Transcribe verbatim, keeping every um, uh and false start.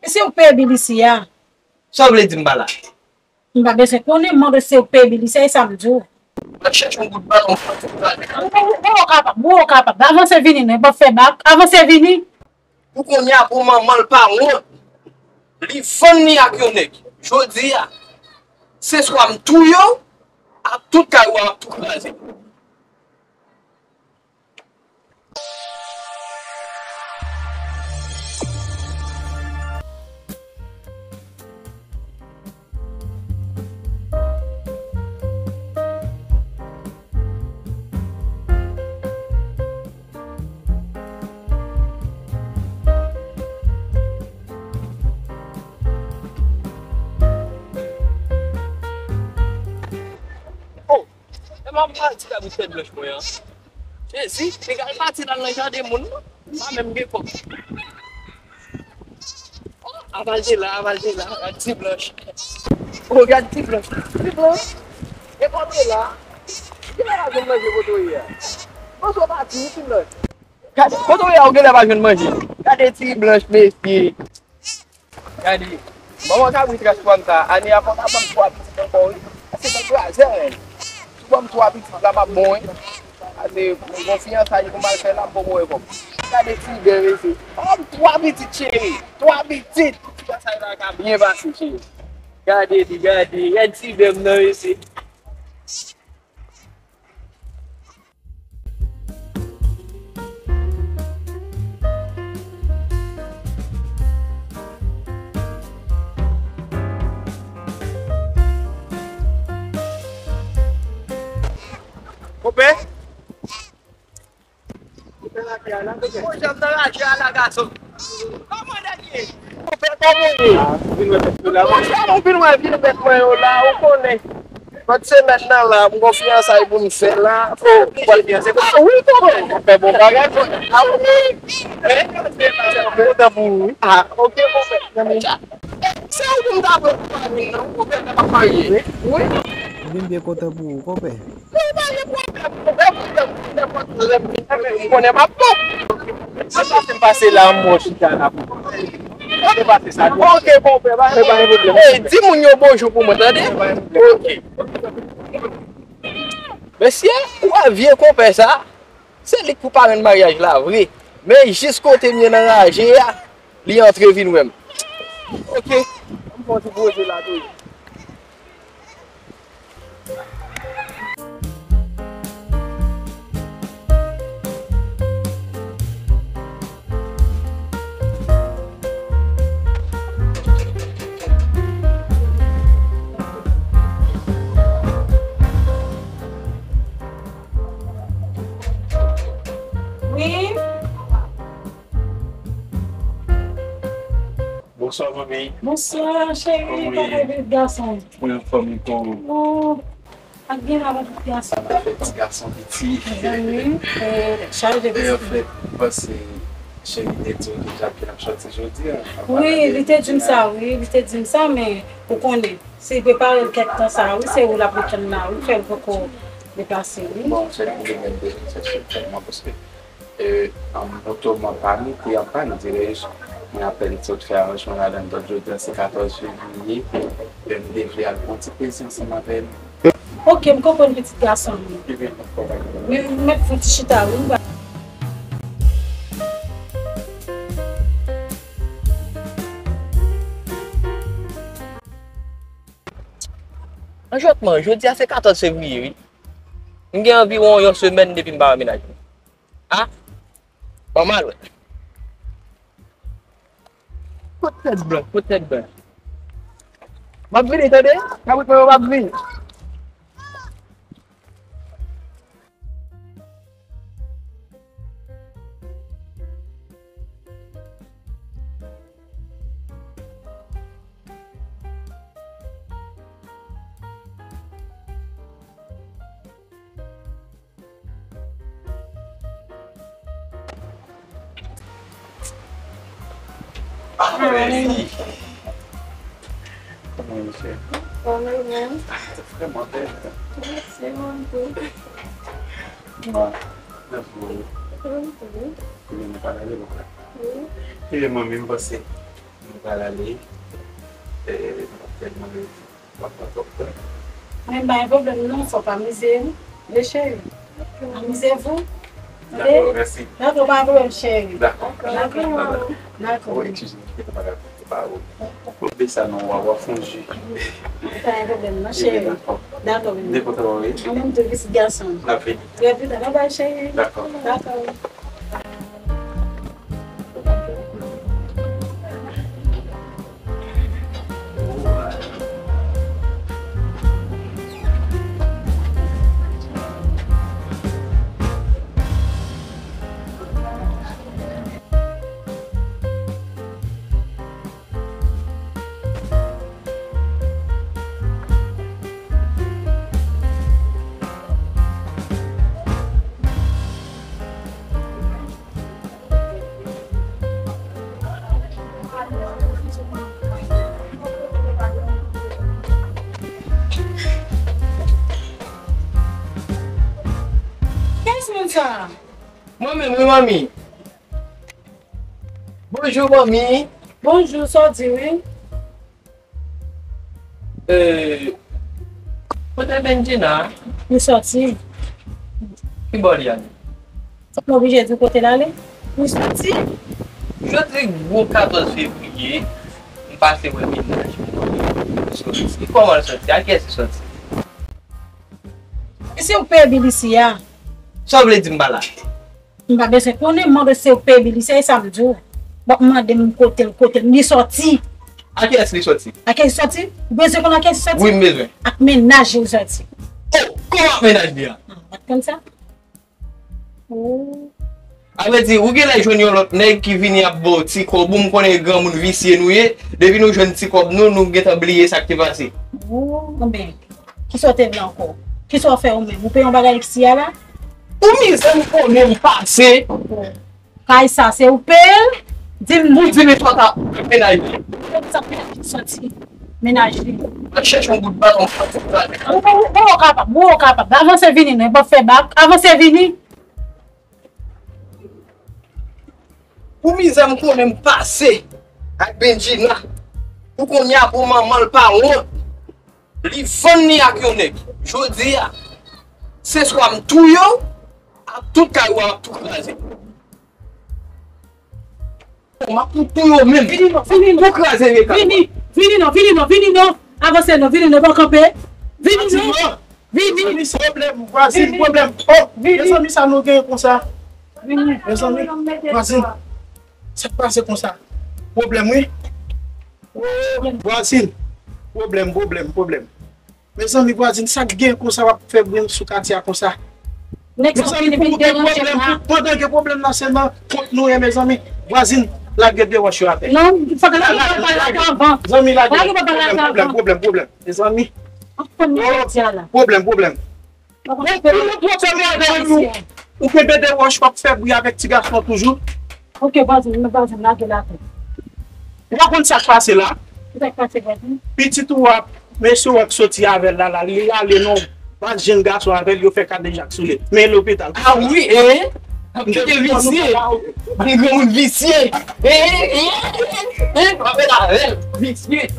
Si w peye bil isi a. Sa w vle di m pa la? M pa bezwen konnen, m mande si w peye bil isi a, e sa m di w. M ap chèche yon bout baton pou m fè. Ou, ou, ou kapab, ou kapab. Avanse vini, non, e p ap fè bak. Avanse vini. Pou kounye a, pou manman l pa wont, li vann li ak yon nèg. Jodi a, se swa m touye w, ak tout kay ou a, m ap tou kraze. Oh, e m ap pati kabrit tèt blanch mwen an. Jezi, nèg al pati l al nan jaden moun, non? Pa menm gen kòb. Oh, aval de la, aval de la, gad ti blanch. Oh, gad ti blanch. Ti blanch. E kòb la. Ki la la jwenn manje kote w ye a? Bon, so pati, ti blanch. Gade, kote w ye a, ou genlè pa jwenn manje. Gade ti blanch, mesye. Gade, manman kabrit ras pam sa, ane a fò ta ban m twa pitit ankò, wi. Paske mwen kraze, menn. Si w ban m twa pitit la, m ap bon, wi. Paske m gon fiyansay pou m al fè la, m poko wè kòb. Gade ti bebe, mesye. Ban m twa pitit, cheri. Twa pitit. Fiyansay la ka byen pase, cheri. Gade li, gade. Gade ti bebe nan, mesye. Konpè? Konpè, m nan raje a la, gason. Kòman nèg ye? Konpè, kòman w ye? Ah, ou vin wè bèt yo la. Monchè, ou vin wè vye bèt mwen yo la, ou konnen. Lòt semèn nan la, m gon fiyansay pou m fè la. Oh, ou pral fiyanse? Ah, wi, tonton. Ou fè bon bagay, tonton. Ah, wi. Kontan pou ou, wi. Ah, ok, konpè. Se ou pou m ta pran pou fanmi nan, ou konpè, m ap marye. Wi. M vin byen kontan pou ou, konpè. Ou pa gen pwoblèm, konpè, konpè, konpè, konpè, konpè, m konnen m ap bon. Sa pase m pase la, m wè w chita la pou. Sa pase sa. Ok, konpè, pa gen pwoblèm. Ey, di moun yo bonjou pou mwen, tande? Ok. Mesye, ou wè vye konpè sa? Se li k pou parenn maryaj la vre. Men jis kote m ye nan raje a, li antre vin wè m. Ok. M fè yon ti poze la tou. Wi. Bonswa, manmi. Bonswa, cheri. Kòman w ye? Kòman w ye, gason? Mwen anfòm, e kò w? Oh, ak gen la, mwen tout gason. Sa va fè ti gason piti. Mezanmi, eh, chaje piti. E anfèt, m panse cheri te di w deja ke l ap sòti jodi a. Wi, li te di m sa, wi, li te di m sa, men ou konnen, si l prepare l kèk tan sa, wi, se ou l ap ret tann la, wi, fè l poko deplase, wi. Bon, sèl pwoblèm mwen te vin chèche l sèlman, paske E, an, moto m an pann, li an pann, dirèj. Mwen apèn sot fè aranjman ladan l, donk jodi a se katòz fevriye, e m te vle al pran ti plezi ansanm avè l. Ok, m konprann pitit gason m. Ebyen, pa gen pwoblèm. Men m mèt fè ti chita, wi, m pa. Anjotman, jodi a se katòz fevriye, wi. M gen anviwon yon semèn depi m pa wè mennaj mwen. A? Ban m al wè. Kot tèt blanch? Kot tèt blanch? M ap vini, tande? Kabrit mwen yo, m ap vini. Ah, mèsi. Kòman w ye, chè? Kòman w ye? Ah, vrèman bèl. Mèsi, mwen tou. Mwen, mèsi. Mwen tou. Kounye a nou pale de bòkò. Wi. E manmi, m panse. Pral ale, eh, m ap fè mwen w ap pran twòp tan. Men pa gen pwoblèm non, fò pa mize wi. Wi cheri. Amusez-vous. Dakò, mèsi. Dakò, pa gen pwoblèm cheri. Dakò. Dakò. Dakò. Ou eskize m, se pa grav, se pa ou. Bon, be sa non, w a, w a fè yon ji. Pa gen pwoblèm non cheri. Dakò. Dakò. M te kontan wè w wi. An menm tou pitit gason. N ap vini. Trè byen, bye bye cheri. Dakò. Dakò. Kiyès moun sa a? Mwen menm wi, manmi. Bonjou, manmi. Bonjou, sa w di wi? Eh, kote Bendjina? Li sòti. Ki bò li ale? Fòk m oblije di w kote l ale? Li sòti. Jodi gwo katòz fevriye, m pase wè mennaj mwen. Li sòti. Kòman l sòti? A kiyès li sòti? E se ou k peye bil isi a? Sa w vle di m pa la? M pa bezwen konnen, m mande se ou k peye bil isi a, e sa m di w. W ap mande m kote l, kote l, li sòti. A kiyès li sòti? A kiyès li sòti? Ou bezwen konnen a kiyès li sòti? Wi, m bezwen. Ak mennaj li sòti. Oh, kòman ak mennaj li a? Ah, w pa t konn sa? Oh. A vrè di, ou genlè jwenn yon lòt nèg ki vini ap ba w ti kòb ou, m konnen granmoun visye nou ye, depi nou jwenn ti kòb nou, nou gentan bliye sa k te pase. Oh, enben, kisa w te vle ankò? Kisa w fè ou menm? Ou peye yon bagay isi a la? Ou mizè m konnen m pase. Kay sa se ou peye l? Di m. Ou di m e twò ta mennaj li. Sa mennaj li sòti. Mennaj li. Al chèche yon bout baton. Ou, ou, ou kapab, ou kapab. Avanse vini non, e p ap fè bak. Avanse vini. Pou mizè m konnen m pase ak Bendjina. Pou kounye a pou manman l pa wont. Li vann li ak yon nèg. Jodi a, se swa m touye w, ak tout kay ou a m ap tou kraze. M ap tou touye w menm. Vini non, vini non. Tou kraze vye kay ou a. Vini, vini non, vini non, vini non. Avanse non, vini non, pa kanpe. Vini non. Vini. Vini, pwoblèm, vwazin, pwoblèm. Oh, mezanmi, sa nou gen konsa? Vini. Mezanmi, vwazin. Sa k pase konsa? Pwoblèm, wi. Oh, vwazin. Pwoblèm, pwoblèm, pwoblèm. Mezanmi, vwazin, sa k gen konsa w ap fè bri sou katye a konsa? Nèg sa vini vin deranje m la. Pandan gen pwoblèm nan, se nan kont nou ye, mezanmi. Vwazin, lage de wòch yo atè. Non, fòk lage papa la avan. Zanmi, lage. Lage papa la avan. Pwoblèm, pwoblèm, pwoblèm. Mezanmi. Ap konn mwen jodi a la. Pwoblèm, pwoblèm. Ou gen de wòch w ap fè bri avèk ti gason toujou. Ok, vwazin, vwazin, lage l atè. Ou pa konn sa k pase la? Ki sa k pase, vwazin? Pitit ou a, mesye w a k soti avè l la, la, li ale nan baz jenn gason avè l, yo fè kadejak sou li. Men lopital. Ah wi, eh? Ap kite visye. Yon granmoun visye. Eh, eh, eh, eh, eh, pa fè la avè l. Visye.